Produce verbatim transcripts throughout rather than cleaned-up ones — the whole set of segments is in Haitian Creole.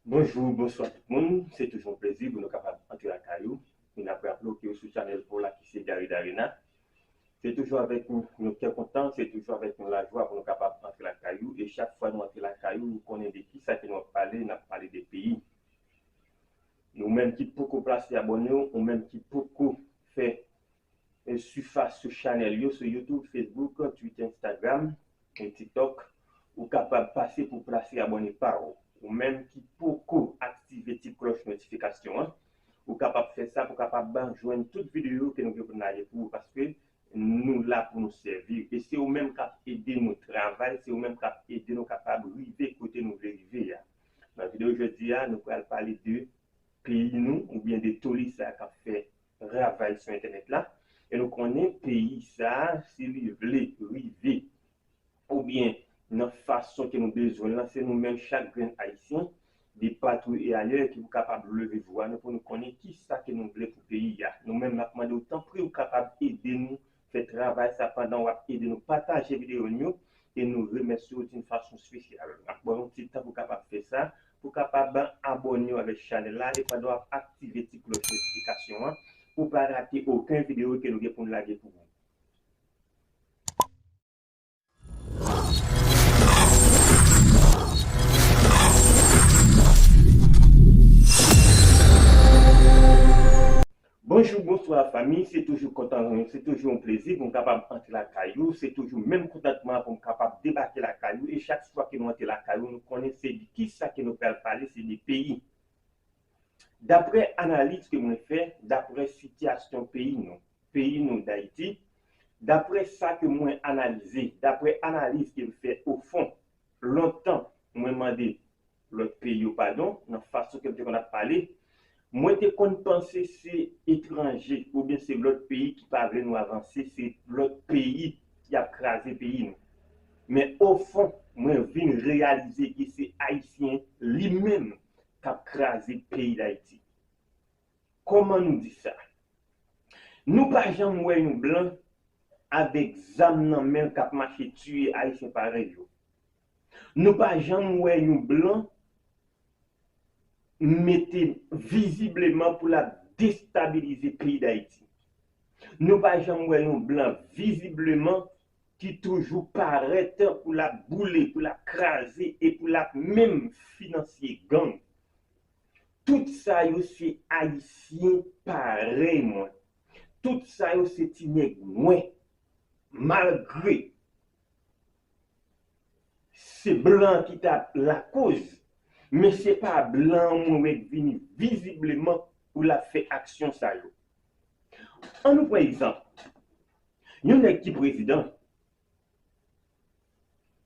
Bonjou, bonswa tout moun. Se toujou yon plezi pou nou kapab antre lakay ou. E n ap raple w ke w sou chanèl pa w la ki se Gary Darena. Se toujou avèk yon, yon kè kontan, se toujou avèk yon lajwa pou nou kapab antre lakay ou. E chak fwa nou antre lakay ou, ou konnen de ki sa ke nou ap pale, n ap pale de peyi. Nou menm ki poko pase abòne w, ou menm ki poko fè e sifas sou chanèl yo, sou YouTube, Facebook, Twitter, Instagram, e TikTok, ou kapab pase pou pase abòne pa w. Ou menm ki poko aktive ti klòch notifikasyon an, ou kapab fè sa pou kapab jwenn tout videyo ke nou gen pou n lage pou ou, paske nou la pou nou sèvi. E se ou menm k ap ede nou travay, se ou menm k ap ede nou kapab rive kote nou vle rive a. Nan videyo jodi a, nou pral pale de peyi nou, oubyen de toli sa k ap fè ravaj sou entènèt la. E nou konnen peyi sa a, si li vle rive, oubyen nan fason ke nou bezwen l lan, se nou menm chak grenn Ayisyen, de partou e ayè, ki pou kapab leve vwa nou pou nou konnen ki sa ke nou vle pou peyi a. Nou menm, n ap mande w, tanpri, ou kapab ede nou fè travay sa pandan w ap ede nou pataje videyo n yo, e nou remèsye w d'une façon spéciale. N ap ba w yon ti tan pou kapab fè sa, pou kapab abòne w avèk chanèl la, e pandan w ap aktive ti klòch notifikasyon an, pou pa rate okenn videyo ke nou gen pou n lage pou ou. Bonjou, bonswa fanmi, se toujou kontan, se toujou yon plezi pou m kapab antre lakay ou, se toujou menm kontantman pou m kapab debake lakay ou, e chak fwa ke nou antre lakay ou, nou konnen se de ki sa ke nou pral pale, se de peyi. Daprè analiz ke mwen fè, daprè sitiyasyon peyi nou, peyi nou Dayiti, daprè sa ke mwen analize, daprè analiz ke m fè o fon, lontan mwen mande lòt peyi yo padon nan fason ke m te konn ap pale. Mwen te konn panse se etranje oubyen se lòt peyi ki pa vle nou avanse, se lòt peyi ki ap kraze peyi nou. Men o fon, mwen vin reyalize ke se Ayisyen li menm k ap kraze peyi Dayiti. Kòman nou di sa? Nou pa janm wè yon blan avèk zam nan men l k ap mache tiye Ayisyen parèy yo. Nou pa janm wè yon blan mete vizibleman pou l ap destabilize peyi Dayiti. Nou pa janm wè yon blan vizibleman ki toujou parèt pou l ap boule, pou l ap kraze e pou l ap menm finanse gang. Tout sa yo se Ayisyen parèy mwen. Tout sa yo se ti nèg mwen. Malgre se blan ki t ap lakoz, men se pa blan mwen wè k vini vizibleman pou l ap fè aksyon sa yo. Ann nou pran egzanp. Yon nèg ki prezidan,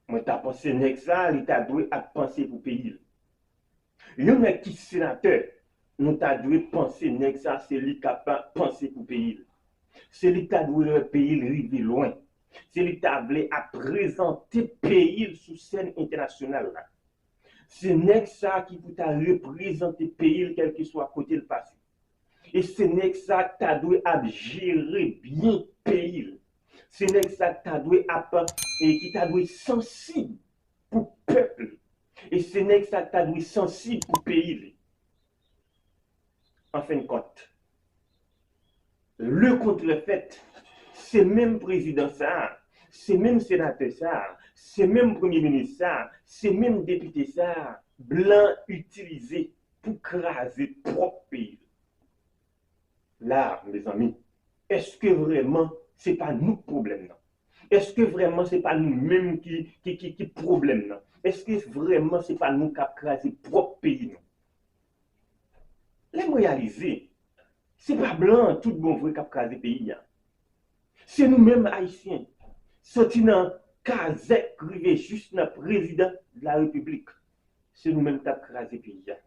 mwen ta panse nèg sa a, li ta dwe ap panse pou peyi l. Yon nèg ki senatè, nou ta dwe panse nèg sa a, se li k ap panse pou peyi l. Se li k ta dwe wè peyi l rive lwen. Se li k ta vle ap prezante peyi l sou sèn entènasyonal la. Se nèg sa a ki pou ta reprezante peyi l kèlkeswa kote l pase. E se nèg sa a ki ta dwe ap jere byen peyi l. Se nèg sa a ki ta dwe ap, e ki ta dwe sansib pou pèp li. E se nèg sa a ki ta dwe sansib pou peyi li. An fen de kont, le kontrè fèt, se menm prezidan sa a, se menm senatè sa a, se menm premye minis sa a, se menm depite sa a, blan itilize pou kraze pwòp peyi l. La, mezanmi, èske vrèman se pa nou k pwoblèm nan? Èske vrèman se pa nou menm ki, ki, ki, ki pwoblèm nan? Èske vrèman se pa nou k ap kraze pwòp peyi nou? Lè m reyalize, se pa blan an tout bon vre k ap kraze peyi a. Se nou menm Ayisyen, soti nan kazèk rive jis nan prezidan de la repiblik. Se nou menm k ap kraze peyi a.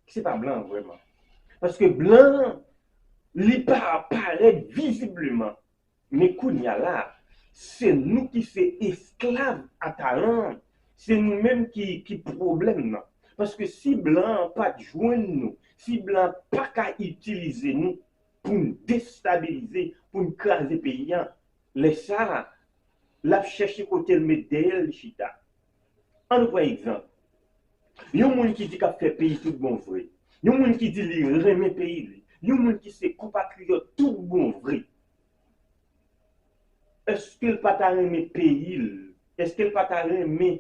Se pa blan an vrèman. Paske blan an, li pa parèt vizibleman. Men kounye a la, se nou ki se esklav a talan an. Se nou menm ki, ki pwoblèm nan. Paske si blan an pa t jwenn nou, si blan an pa ka itilize nou pou n destabilize, pou n kraze peyi a, lè sa a, l ap chèche kote l met dèyè l chita. Ann nou pran egzanp. Yon moun ki di k ap fè peyi tout bon vre. Yon moun ki di li renmen peyi li. Yon moun ki se konpatriyòt tout bon vre. Èske l pa ta renmen peyi l? Èske l pa ta renmen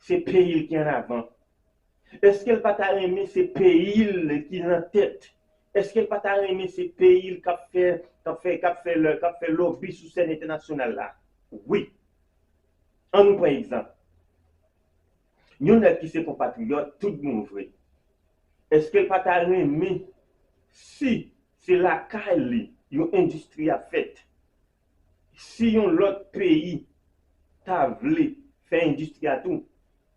se peyi l ki ann avan? Èske l pa ta renmen se peyi l ki nan tèt? Èske l pa ta renmen se peyi l k ap fè, k ap fè, k ap fè lè, k ap fè lòbi sou sèn entènasyonal la? Wi. An nou pran egzanp. Yon nèg ki se konpatriyòt, tout bon vre. Èske l pa ta renmen si se lakay li yon endistri ap fèt? Si yon lòt peyi ta vle fè endistri a tou,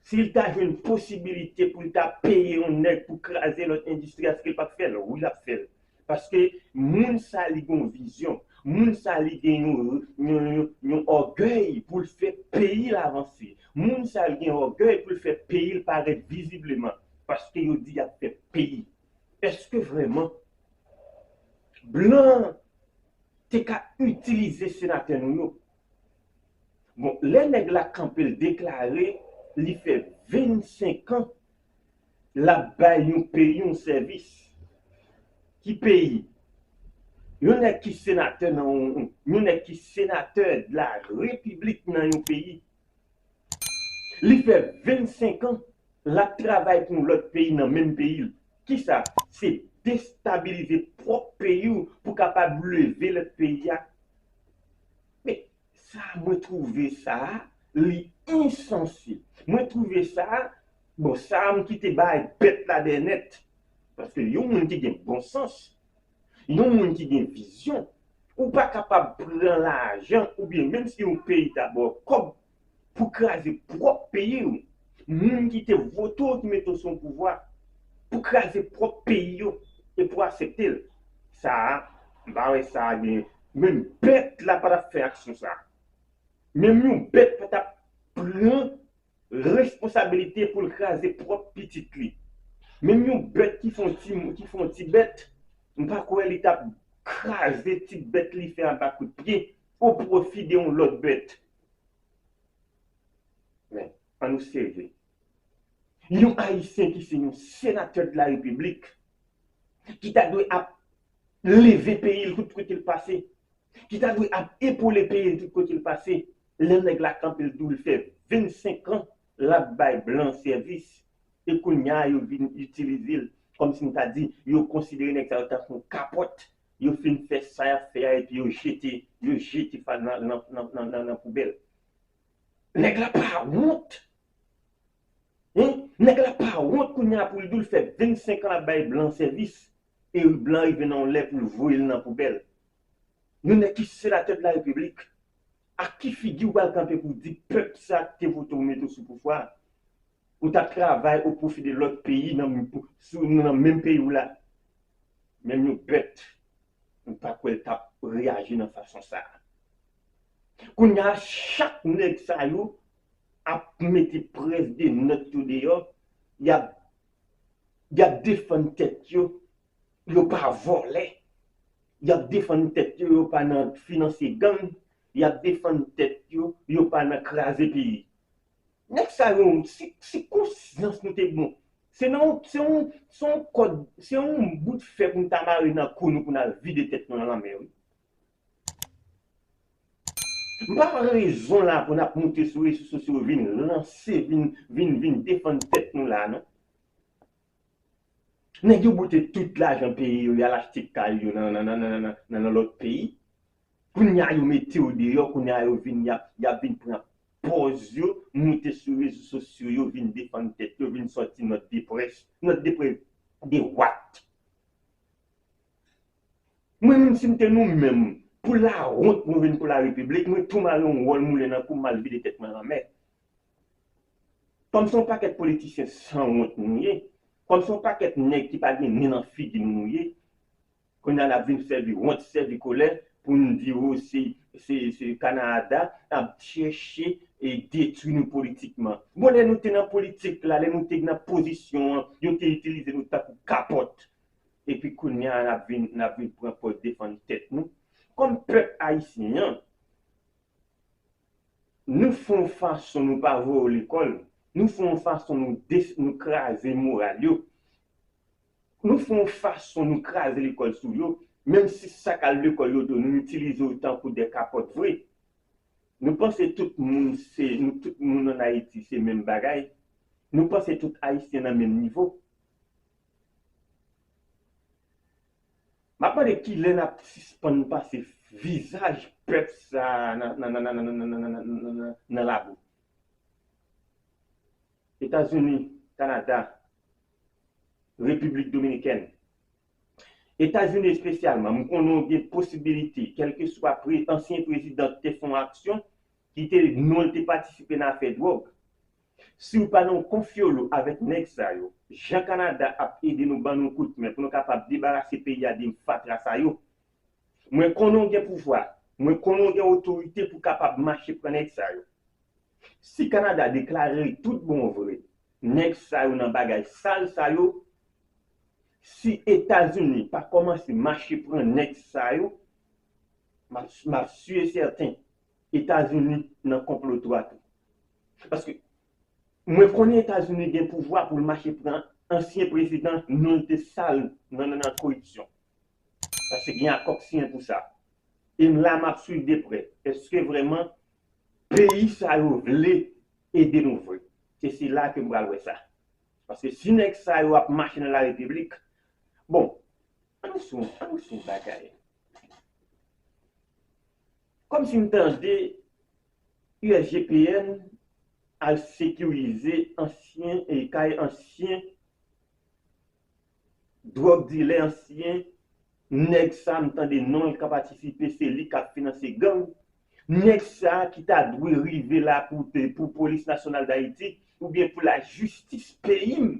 si l ta jwenn posibilite pou l ta peye yon nèg pou kraze lòt endistri a, èske l p ap fè l? Wi, l ap fè l. Paske moun sa li gen yon vizyon. Moun sa li gen yon, yon, yon, yon ògèy pou l fè peyi l avanse. Moun sa li gen ògèy pou l fè peyi l parèt vizibleman. Paske yo di y ap fè peyi. Èske vrèman blan te ka itilize senatè nou yo? Bon, lè nèg la kanpe, l deklare li fè vennsenk an l ap bay yon peyi yon sèvis. Ki peyi? Yon nèg ki senatè nan yon, yon nèg ki senatè de la repiblik nan yon peyi. Li fè vennsenk an l ap travay pou yon lòt peyi nan menm peyi l. Kisa? Se destabilize pwòp peyi w pou kapab leve lòt peyi a. Men, sa mwen twouve sa, li ensanse. Mwen twouve sa, bon, sa m kite bay bèt la dèyè nèt. Paske yon moun ki gen bon sans, yon moun ki gen vizyon, ou pa kapab pran lajan oubyen menm si yon peyi ta ba w kòb pou kraze pwòp peyi w. Moun ki te vote w ki mete w sou yon pouvwa pou kraze pwòp peyi yo e pou aksepte l. Sa a, m pa wè sa a gen, menm bèt la pa t ap fè aksyon sa a. Menm yon bèt pa t ap pran responsabilite pou l kraze pwòp pitit li. Menm yon bèt ki fè yon ti, ki fè yon ti bèt, m pa kwè li t ap kraze ti bèt li fè anba kout pye o pwofi de yon lòt bèt. Men, ann nou serye. Yon Ayisyen ki se yon senatè de la repiblik, ki ta dwe ap leve peyi l tout kote l pase, ki ta dwe ap epole peyi l tout kote l pase, lè nèg la kanpe l di w l fè vennsenk an l ap bay blan sèvis, e kounye a yo vin itilize l, kòmsi m ta di yo konsidere nèg sa yo tankou yon kapòt, yo fin fè sa y ap fè a epi yo jete, yo jete sa nan, nan, nan, nan, nan, nan poubèl. Nèg la pa wont. Hen? Nèg la pa wont kounye a pou l di w l fè vennsenk an l ap bay blan sèvis, e blan rive nan yon lè pou l voye l nan poubèl. Nou nèg ki senatè de la repiblik, ak ki figi w pral kanpe pou w di pèp sa ki te vote w mete w sou pouvwa a, ou t ap travay o pwofi de lòt peyi nan, sou, nan menm peyi w la? Menm yon bèt, m pa kwè l t ap reyaji nan fason sa a. Kounye a, chak nèg sa yo ap mete près de nòt yo deyò, y ap, y ap defann tèt yo, yo pa vòlè, y ap defann tèt yo, yo pa nan finanse gang, y ap defann tèt yo, yo pa nan kraze peyi. Nèg sa yo, si, si konsyans nou te bon, se nan, se yon, se yon kòd, se yon bout fè pou n ta mare nan kou nou pou n al vide tèt nou nan lanmè, wi. M pa wè rezon la pou n ap moute sou rezo sosyo vin lanse, vin, vin, vin defann tèt nou la, non. Nèg yo boute tout lajan peyi yo, y al achte kay yo nan, nan, nan lòt peyi. Kounye a yo mete yo deyò, kounye a yo vin, y ap, y ap vin pran pòz yo, moute sou rezo sosyo yo, vin defann tèt yo, vin sòti nòt de près. Nòt de près de what? Mwen menm si m te nou menm, pou lawont nou vin pou larepiblik, mwen tou mare yon wòl moulen nan kou m, m al vide tèt mwen lanmè. Kòm se yon pakèt politisyen sanwont nou ye, kòm se yon pakèt nèg ki pa gen nen nan figi nou nou ye, kounye a n ap vin sèvi wont, sèvi kolè pou n di, o, se, se, se Kanada ap chèche e detwi nou politikman. Bon, lè nou te nan politik la, lè nou te nan pozisyon an, yo te itilize nou tankou kapòt. Epi kounye a n ap vin, n ap vin pran pòz defann tèt nou. Kòm pèp ayisyen an, nou fè yon fason nou pa voye w lekòl. Nou fè yon fason nou, des, nou kraze moral yo. Nou fè yon fason nou kraze lekòl sou yo. Menm si sa k al lekòl yo tou, nou itilize yo tankou de kapòt vre. Nou panse tout moun se, nou tout moun ann Ayiti se menm bagay. Nou panse tout Ayisyen nan menm nivo. M ap mande kilè n ap sispann pase vizaj pèp sa a nan, nan, nan labou. Etazini, Kanada, Repiblik Dominikèn. Etazini espesyalman, m konnen w gen posibilite, kèlkeswa pre, ansyen prezidan ki te fè yon aksyon, ki te, non l te patisipe nan afè dwòg. Si w pa nan yon konfyolo avèk nèg sa yo, jan Kanada ap ede nou, ban nou kout men pou nou kapab debarase peyi a de fatra sa yo. Mwen konnen w gen pouvwa, mwen konnen w gen otorite pou kapab mache pran nèg sa yo. Si Kanada deklare tout bon vre nèg sa yo nan bagay sal sa yo, si Etazini pa kòmanse mache pran nèg sa yo, m ap, m ap si e sèten Etazini nan konplo tou a tou. Paske mwen konnen Etazini gen pouvwa pou l mache pran ansyen prezidan, non l te sal nan, nan, nan koripsyon. Paske gen akò k siyen pou sa. E m la, m ap swiv de prè. Èske vrèman peyi sa yo vle ede nou vre? Se, se la ke m pral wè sa. Paske si nèg sa yo ap mache nan la repiblik, bon, ann sou, ann sou bagay. Kòmsi m tande U S G P N al sekirize ansyen, e kay ansyen dwòg dilè, ansyen nèg sa, m tande non l ka patisipe, se li k ap finanse gang. Nèg sa ki ta dwe rive la pou, pou Polis Nasyonal Dayiti, oubyen pou lajistis peyi m,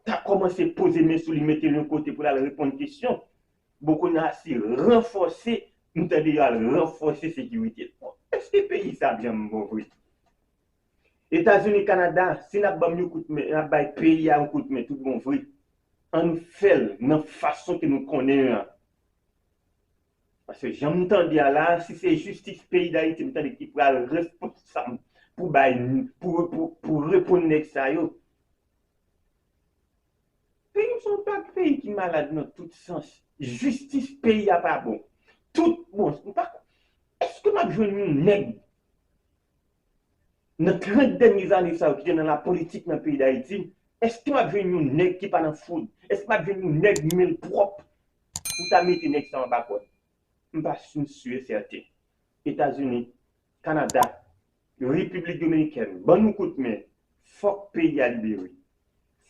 ta kòmanse poze men sou li, mete l yon kote pou l al reponn kesyon. Bon, kounye a se ranfòse, m tande yo al ranfòse sekirite l. Bon, èske peyi sa ap janm bon vre? Etazini, Kanada, si n ap ban m yon kout men, n ap bay peyi a yon kout men tout bon vre, ann fè l nan fason ke nou konnen an. Paske jan m tande a la, si se jistis peyi Dayiti, m tande ki pral responsab pou bay, pou, pou, pou reponn nèg sa yo. Peyi m se yon pa-, peyi ki malad nan tout sans. Jistis peyi a pa bon. Tout, bon, m pa, èske m ap jwenn yon nèg nan trant dènye zane sa yo ki te nan lapolitik nan peyi Dayiti, èske m ap jwenn yon nèg ki pa nan fwod? Èske m ap jwenn yon nèg men l pwòp pou ta mete nèg sa yo anba kòd? M pa si, m si e sèten. Etazini, Kanada, Repiblik Dominikèn, ban nou kout men. Fòk peyi a libere.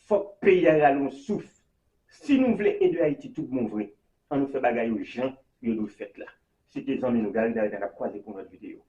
Fòk peyi a rale yon souf. Si nou vle ede Ayiti tout bon vre, ann nou fè bagay yo jan yo dwe fèt la. Se te zanmi nou Gary Darden, n ap kwaze pou yon lòt videyo.